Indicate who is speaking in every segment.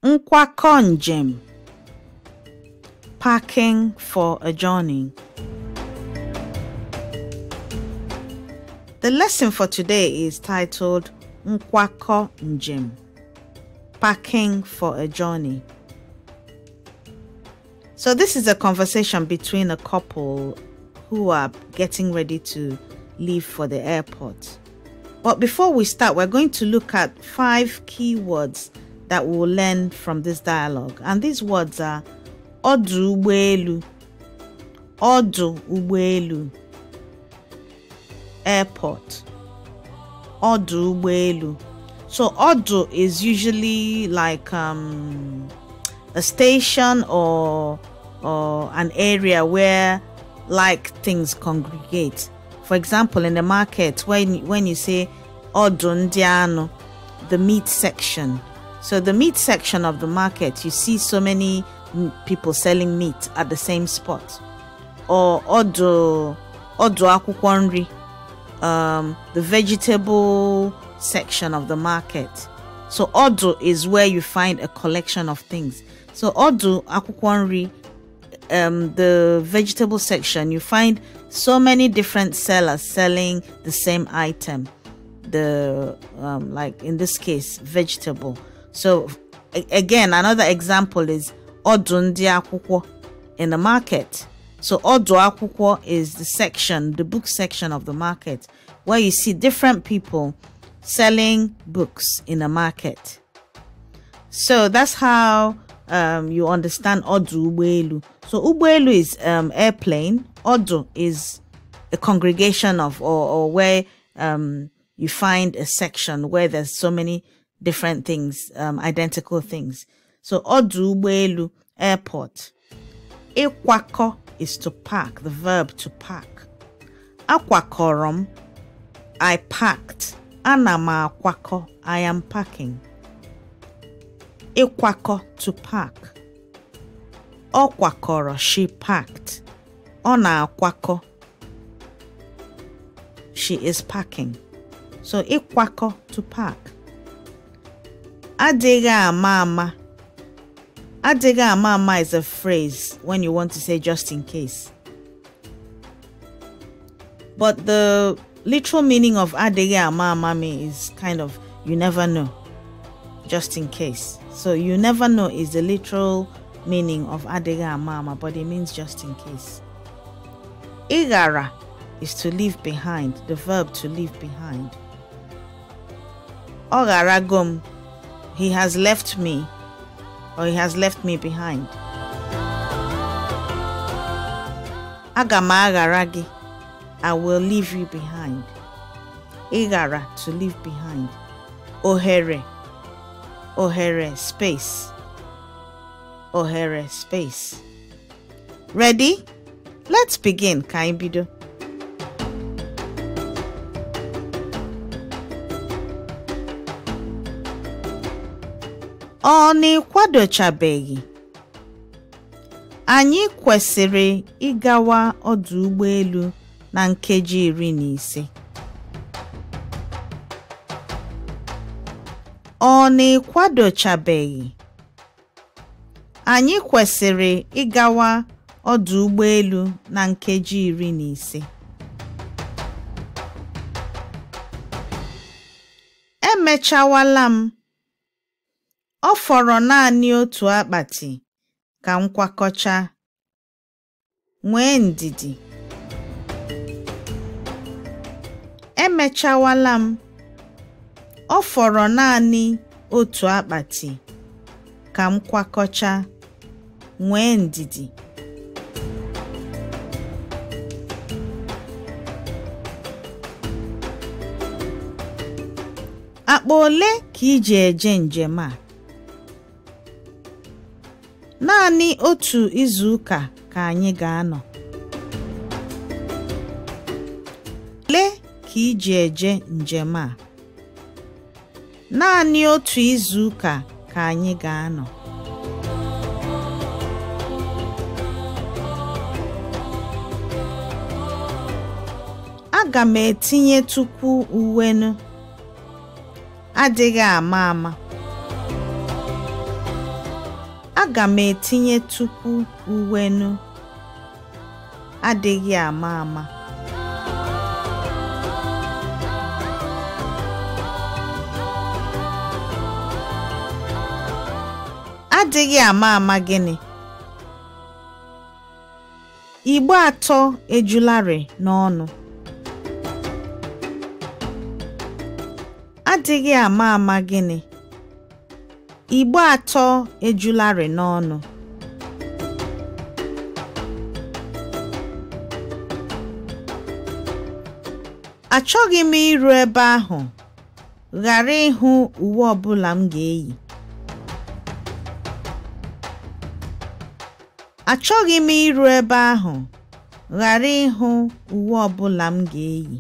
Speaker 1: Nkwakọ njem. Packing for a journey. The lesson for today is titled Nkwakọ Njem. Packing for a journey. So this is a conversation between a couple who are getting ready to leave for the airport. But before we start, we're going to look at 5 key words that we'll learn from this dialogue. And these words are ọdụ ụgbọelu, ọdụ ụgbọelu, airport, ọdụ ụgbọelu. So ọdụ is usually like a station or an area where like things congregate. For example, in the market, when you say ọdụ ndị anụ, the meat section. So the meat section of the market, you see so many people selling meat at the same spot. Or ọdụ akwụkwọ nri, the vegetable section of the market. So ọdụ is where you find a collection of things. So ọdụ akwụkwọ nri, the vegetable section, you find so many different sellers selling the same item. The like in this case, vegetable. So again, another example is ọdụ ndị akwụkwọ in the market. So ọdụ akwụkwọ is the section, the book section of the market, where you see different people selling books in the market. So that's how you understand ọdụ ụgbọelu. So ụgbọelu is airplane. Ọdụ is a congregation of or where you find a section where there's so many different things, identical things. So ọdụ ụgbọelu, airport. Ịkwakọ is to pack, the verb to pack. Akwakọrọ m, I packed. Ana m akwakọ, I am packing. Ịkwakọ, to pack. Ọ kwakọrọ, she packed. Ọ na-akwakọ, she is packing. So ịkwakọ, to pack. Adịghị ama ama. Adịghị ama ama is a phrase when you want to say just in case. But the literal meaning of adịghị ama ama is kind of you never know, just in case. So you never know is the literal meaning of adịghị ama ama, but it means just in case. Ịghara is to leave behind, the verb to leave behind. Ọ gharago m, he has left me, or he has left me behind. Aga m aghara gị, I will leave you behind. Ịghara, to leave behind. Ohere, ohere, space. Ohere, space. Ready? Let's begin. Ka anyị bido. Ọ na ịkwadochabeghị? Anyị kwesịrị ịgawa ọdụ ụgbọelu na nkeji 15. Ọ na ịkwadochabeghị? Anyị kwesịrị ịgawa ọdụ ụgbọelu na nkeji 15. Emechawala m. Ọ fọrọ naanị otu akpati ka m kwakọchaa. Nwee ndidi. Emechawala m. Ọ fọrọ naanị otu akpati ka m kwakọchaa. Nwee ndidi. Akpa ole ka i ji eje njem a? Naanị otu izuụka ka anyị ga-anọ. Ole ka i ji eje njem a? Naanị otu izuụka ka anyị ga-anọ. Aga m etinye tukwu uwe nụ. Adịghị ama ama. Aga m etinye tukwu uwenu adịghị ama ama. Adịghị ama ama gịnị? Igbo atọ ejularị n'ọnụ. Adịghị ama ama gịnị? Igbo atọ ejularị n'ọnụ. Achọghị m iru ebe ahụ ghara ịhụ uwe ọbụla m ga-eyi. Achọghị m iru ebe ahụ ghara ịhụ uwe ọbụla m ga-eyi.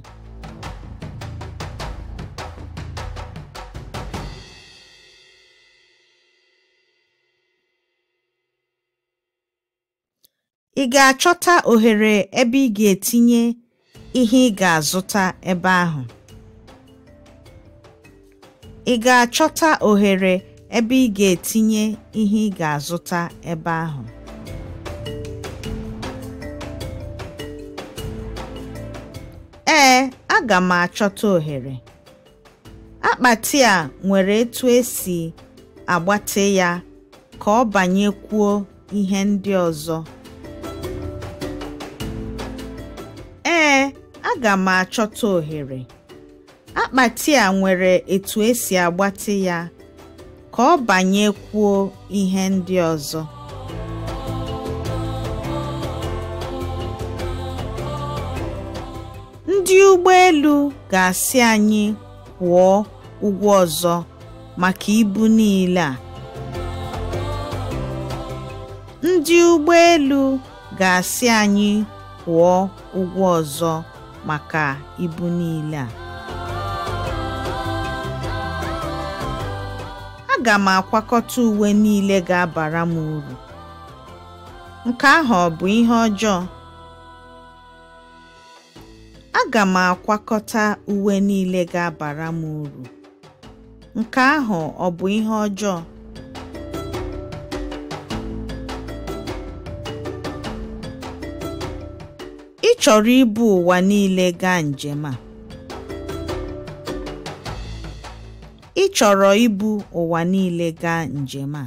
Speaker 1: Ị ga-achọta ohere ebe ị ga-etinye ihe ị ga-azụta ebe ahụ? Ị ga-achọta ohere ebe ị ga-etinye ihe ị ga-azụta ebe ahụ? Ee, aga m achọta ohere. Akpati a nwere etu esi agbatị ya ka ọ banyekwuo ihe ndị ọzọ. Ee, aga m achọta ohere. Akpati a nwere etu esi agbatị ya ka ọ banyekwuo ihe ndị ọzọ. Ndị ụgbọelu ga-asị anyị kwụọ ụgwọ ọzọ maka ibu niile a. Ndị ụgbọelu ga-asị anyị kwụọ ụgwọ ọzọ maka ibu niile a. Aga m akwakọta uwe niile ga-abara m uru. Nke ahụ ọ bụ ihe ọjọọ? Aga m akwakọta uwe niile ga-abara m uru. Nke ahụ ọ bụ ihe ọjọọ? Ị chọrọ ibu ụwa niile gaa njem a? Ị chọrọ ibu ụwa niile gaa njem a?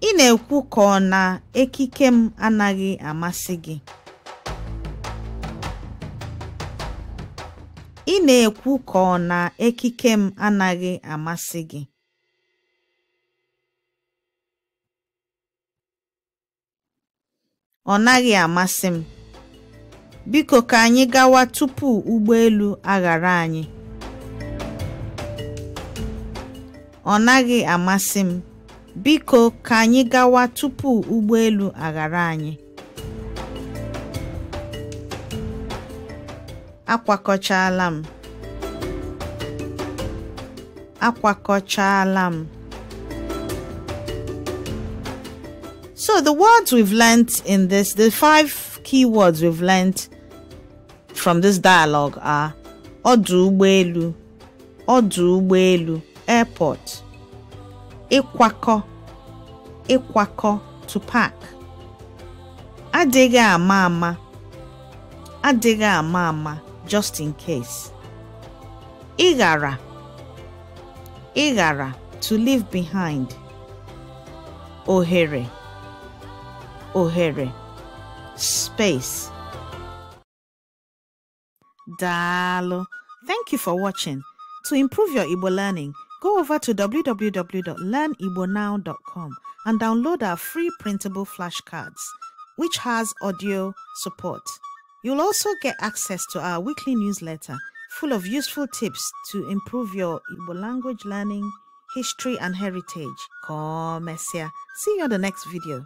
Speaker 1: Ị na-ekwu ka ọ na ekike m anaghị amasị gị? Ị na-ekwu ka ọ na ekike m anaghị amasị gị? Ọ naghị amasị m. Biko ka anyị gawa tupu ụgbọelu aghara anyị. Ọ naghị amasị m. Biko ka anyị gawa tupu ụgbọelu aghara anyị. Akwakọchaala m. Akwakọchaala m. So the words we've learnt in this, the 5 key words we've learnt from this dialogue are ọdụ ụgbọelu, ọdụ ụgbọelu, airport, ịkwakọ, ịkwakọ, to pack, adịghị ama ama, adịghị ama ama, just in case, ịghara, ịghara, to leave behind, ohere, ohere, space. Daalụ. Thank you for watching. To improve your Igbo learning, go over to www.learnigbonow.com and download our free printable flashcards, which has audio support. You'll also get access to our weekly newsletter full of useful tips to improve your Igbo language learning, history, and heritage. Come, see you on the next video.